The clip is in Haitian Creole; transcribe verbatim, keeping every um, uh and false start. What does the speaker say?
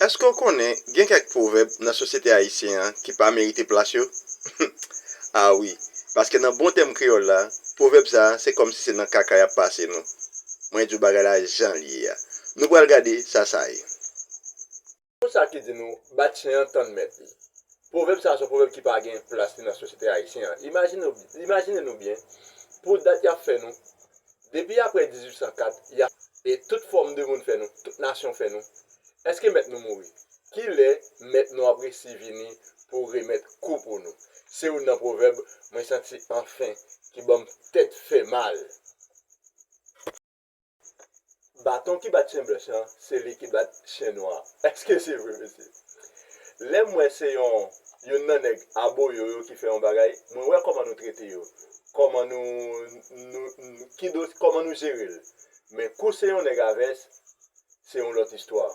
Èske w konnen gen kèk pwovèb nan sosyete ayisyen an ki pa merite plas yo? A wi, paske nan bon tèm kreyòl la, pwovèb sa a se kòmsi se nan kaka y ap pase nou. Mwen di w bagay la jan l ye a. Nou pral gade sa sa ye. Konsa ki di nou, bat chen an tann mèt li. Pwovèb sa a se yon pwovèb ki pa gen plas li nan sosyete ayisyen an. Imajine, imajine nou byen, pou dat y ap fè nou, depi apre dizuit san kat, y ap, e tout fòm de moun fè nou, tout nasyon fè nou. Èske mèt nou mouri? Kilè mèt nou ap resi vini pou remèt kou pou nou? Se youn nan pwovèb mwen santi anfen ki ban m tèt fè mal. Baton ki bat chen blanch lan, se li ki bat chen nwa. Èske se vre, mesye? Lè m wè se yon, youn nan nèg aboyo yo ki fè yon bagay, mwen wè kòman nou trete yo, kòman nou, nou, nou, ki do, kòman nou jere l. Men kou se yon nèg avès, se yon lòt istwa.